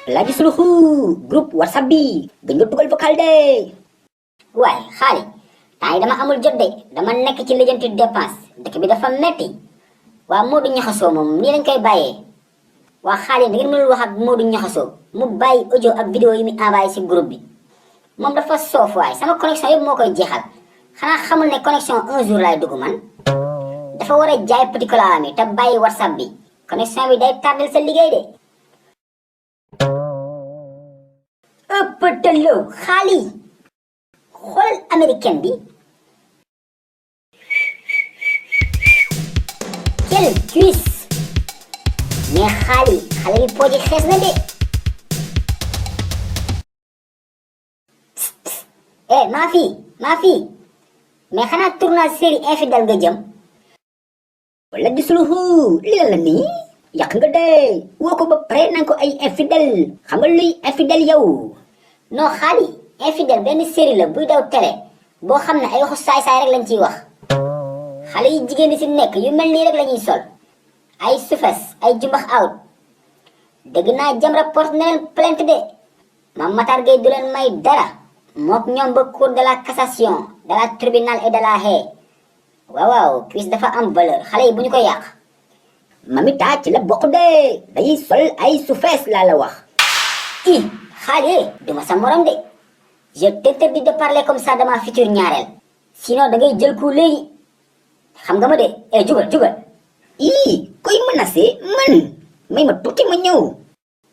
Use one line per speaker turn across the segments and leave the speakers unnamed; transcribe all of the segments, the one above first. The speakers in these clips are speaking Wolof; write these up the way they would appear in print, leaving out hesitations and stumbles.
lagi seluruh grup WhatsApp bi dañ nga dugal vocal de.
waaye xaali temps yi dama amul jot de dama nekk ci lijjanti dépense dëkk bi dafa metti waa Modou Ñaxasoo moom nii lañ koy bàyyee waa xaali da ngeen mënul wax ak Modou Ñaxasoo mu bàyyi audio ak vidéo yi mu envoyé si groupe bi moom dafa soof waay sama connexion yëpp moo koy jeexal xanaa xamul ne connexion un jour laay dugg man dafa war a jaay petit cola mi te bàyyi WhatsApp bi connexion bi day tardel sa liggéey de ëppatalo xaali xoolal américaine bi quelle cuisse mais xaali xale bi pooji xees na de maa fii mais xanaa tournage série infidèle nga jëm
wala di seluruh li la nii yàq nga de woo ko ba pare nanga ko ay infidèle xam nga luy infidèle yow
non xaali infidèle benn série la buy daw télé boo xam ne ay waxu saay-saay rek lañ ciy wax xale yi jigéen di si nekk yu mel nii rek la ñuy sol ay sufes ay jumbax out dégg naa Jamra porte na leen plainte de Mame Matar Gueye du leen may dara mook ñoom ba cour de la cassation de la tribunal et de la Haye waaw cuisse dafa am valeur xale yi bu ñu ko yàq
mamita ci la bokk de dañuy sol ay sufees laa la wax
xaali duma sa morom de je t'interdis de parler comme ça de ma future ñaareel sinon da ngay jël ku léegi xam nga ma de jugal
koy menacé man may ma tuuti ma ñëw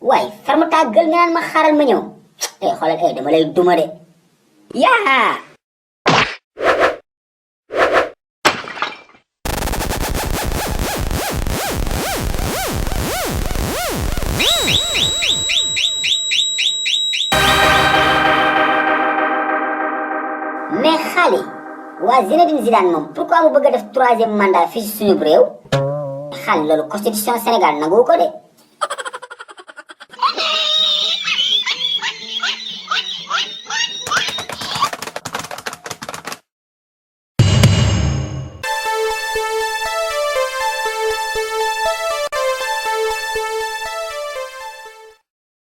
waaye ferme ta gueule nga naan ma xaaral ma ñëw xoolal dama lay duma de
yaa
mais xaali waa Zinedine Zidane moom pourquoi mu bëgg a def 3e mandat fii si suñu réew xaali loolu constitution Sénégal nangu ko de